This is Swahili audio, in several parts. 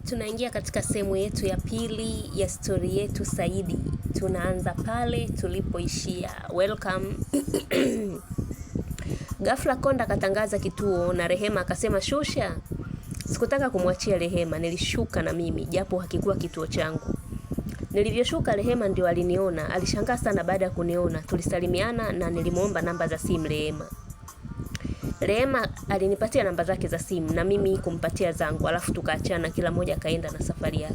Tunaingia katika sehemu yetu ya pili ya stori yetu Saidi. Tunaanza pale tulipoishia. Welcome. Ghafla Konda akatangaza kituo na Rehema akasema shusha. Sikutaka kumwachia Rehema, nilishuka na mimi japo hakikuwa kituo changu. Nilivyoshuka Rehema ndio aliniona, alishangaa sana baada ya kuniona. Tulisalimiana na nilimuomba namba za simu Rehema. Rehema alinipatia namba zake za simu na mimi kumpatia zangu, alafu tukaachana, kila mmoja akaenda na safari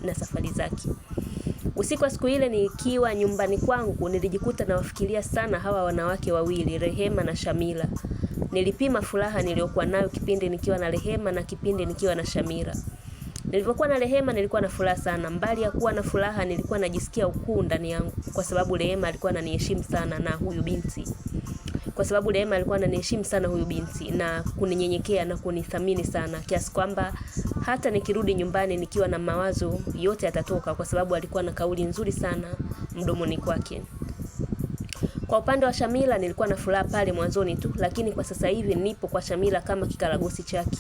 na safari zake. Usiku wa siku ile nikiwa nyumbani kwangu nilijikuta nawafikiria sana hawa wanawake wawili, Rehema na Shamila. Nilipima furaha niliyokuwa nayo kipindi nikiwa na Rehema na kipindi nikiwa na Shamila. Nilivyokuwa na Rehema nilikuwa na furaha sana. Mbali ya kuwa na furaha nilikuwa najisikia ukuu ndani yangu kwa sababu Rehema alikuwa ananiheshimu sana na huyu binti. Kwa sababu Rehema alikuwa ananiheshimu sana huyu binti na kuninyenyekea na kunithamini sana kiasi kwamba hata nikirudi nyumbani nikiwa na mawazo yote yatatoka, kwa sababu alikuwa na kauli nzuri sana mdomoni kwake. Kwa upande wa Shamila nilikuwa na furaha pale mwanzoni tu, lakini kwa sasa hivi nipo kwa Shamila kama kikaragosi chake.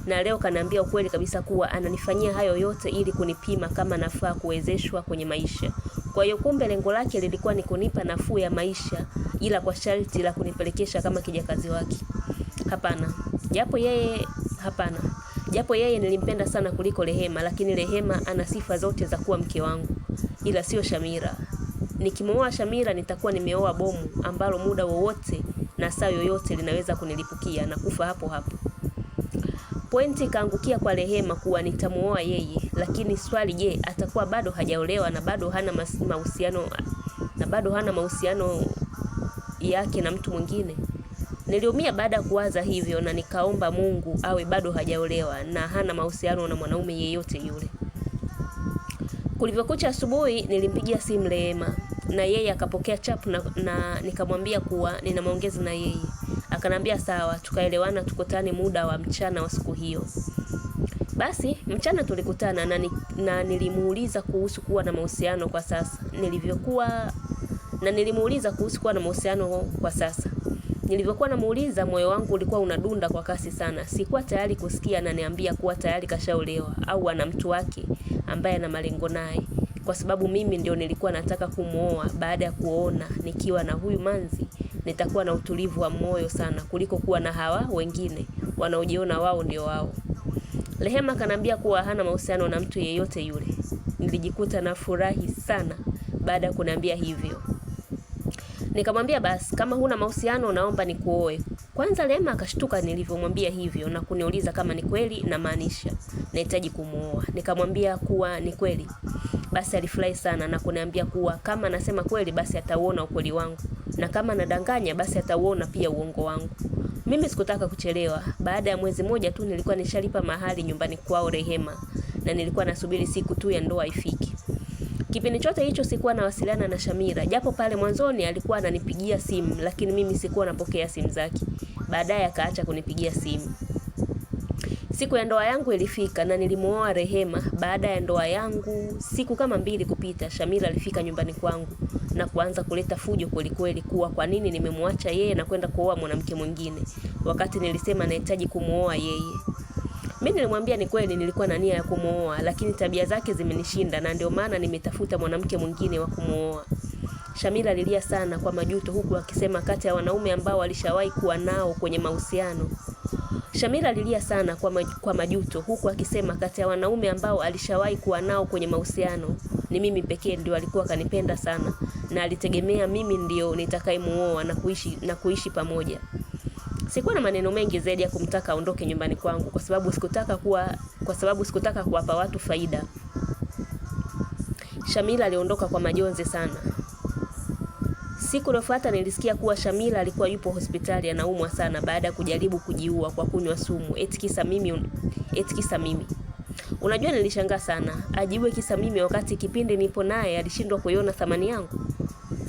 Na leo kanaambia ukweli kabisa kuwa ananifanyia hayo yote ili kunipima kama nafaa kuwezeshwa kwenye maisha. Kwa hiyo kumbe lengo lake lilikuwa ni kunipa nafuu ya maisha, ila kwa sharti la kunipelekesha kama kijakazi wake. Hapana. Japo yeye hapana. Japo yeye nilimpenda sana kuliko Rehema, lakini Rehema ana sifa zote za kuwa mke wangu, ila sio Shamira. Nikimuoa Shamira nitakuwa nimeoa bomu ambalo muda wowote na saa yoyote linaweza kunilipukia na kufa hapo hapo. Pointi ikaangukia kwa Rehema kuwa nitamuoa yeye, lakini swali, je, atakuwa bado hajaolewa na bado hana mahusiano na bado hana mahusiano yake na mtu mwingine? Niliumia baada ya kuwaza hivyo na nikaomba Mungu awe bado hajaolewa na hana mahusiano na mwanaume yeyote yule. Kulivyokucha asubuhi nilimpigia simu Rehema na yeye akapokea chapu na nikamwambia kuwa nina maongezi na yeye. Akanambia sawa, tukaelewana tukutane muda wa mchana wa siku hiyo. Basi mchana tulikutana na nilimuuliza kuhusu kuwa na mahusiano kwa sasa. Nilivyokuwa na nilimuuliza kuhusu kuwa na mahusiano kwa sasa. Nilivyokuwa namuuliza moyo wangu ulikuwa unadunda kwa kasi sana. Sikuwa tayari kusikia ananiambia kuwa tayari kashaolewa au ana mtu wake ambaye ana malengo naye. Kwa sababu mimi ndio nilikuwa nataka kumuoa baada ya kuona nikiwa na huyu manzi nitakuwa na utulivu wa moyo sana kuliko kuwa na hawa wengine wanaojiona wao ndio wao. Rehema kanambia kuwa hana mahusiano na mtu yeyote yule. Nilijikuta na furahi sana baada ya kuniambia hivyo. Nikamwambia basi kama huna mahusiano naomba nikuoe. Kwanza Rehema akashtuka nilivyomwambia hivyo na kuniuliza kama ni kweli na maanisha nahitaji kumuoa. Nikamwambia kuwa ni kweli. Basi alifurahi sana na kuniambia kuwa kama nasema kweli basi atauona ukweli wangu na kama nadanganya basi atauona pia uongo wangu. Mimi sikutaka kuchelewa. Baada ya mwezi mmoja tu nilikuwa nishalipa mahali nyumbani kwao Rehema na nilikuwa nasubiri siku tu ya ndoa ifike. Kipindi chote hicho sikuwa nawasiliana na Shamira, japo pale mwanzoni alikuwa ananipigia simu, lakini mimi sikuwa napokea simu zake. Baadaye akaacha kunipigia simu. Siku ya ndoa yangu ilifika na nilimuoa Rehema. Baada ya ndoa yangu siku kama mbili kupita, Shamira alifika nyumbani kwangu na kuanza kuleta fujo kweli kweli, kuwa kwa nini nimemwacha yeye na kwenda kuoa mwanamke mwingine wakati nilisema nahitaji kumuoa yeye. Mimi nilimwambia ni kweli nilikuwa na nia ya kumuoa, lakini tabia zake zimenishinda na ndio maana nimetafuta mwanamke mwingine wa kumuoa. Shamira alilia sana kwa majuto huku akisema kati ya wanaume ambao alishawahi kuwa nao kwenye mahusiano. Shamira alilia sana kwa majuto huku akisema kati ya wanaume ambao alishawahi kuwa nao kwenye mahusiano ni mimi pekee ndio alikuwa kanipenda sana na alitegemea mimi ndio nitakayemuoa na kuishi pamoja. Sikuwa na maneno mengi zaidi ya kumtaka aondoke nyumbani kwangu kwa sababu sikutaka kuwapa watu faida. Shamila aliondoka kwa majonzi sana. Siku iliyofuata nilisikia kuwa Shamila alikuwa yupo hospitali anaumwa sana baada ya kujaribu kujiua kwa kunywa sumu eti kisa mimi, eti kisa mimi. Unajua nilishangaa sana. Ajiue kisa mimi wakati kipindi nipo naye alishindwa kuiona thamani yangu.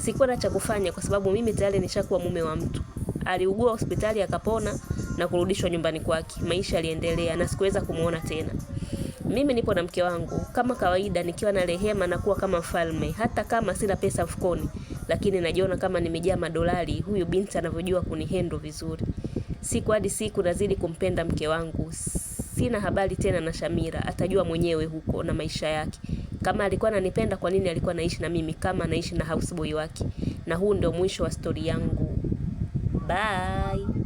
Sikuwa na cha kufanya kwa sababu mimi tayari nishakuwa mume wa mtu. Aliugua hospitali akapona na kurudishwa nyumbani kwake. Maisha yaliendelea na sikuweza kumuona tena. Mimi nipo na mke wangu kama kawaida, nikiwa na Rehema na kuwa kama mfalme, hata kama sina pesa mfukoni, lakini najiona kama nimejaa madolari. Huyu binti anavyojua kunihendo vizuri. Siku hadi siku nazidi kumpenda mke wangu. Sina habari tena na Shamira, atajua mwenyewe huko na maisha yake. Kama alikuwa ananipenda, kwa nini alikuwa anaishi na mimi kama anaishi na houseboy wake? Na huu ndio mwisho wa stori yangu. Bye.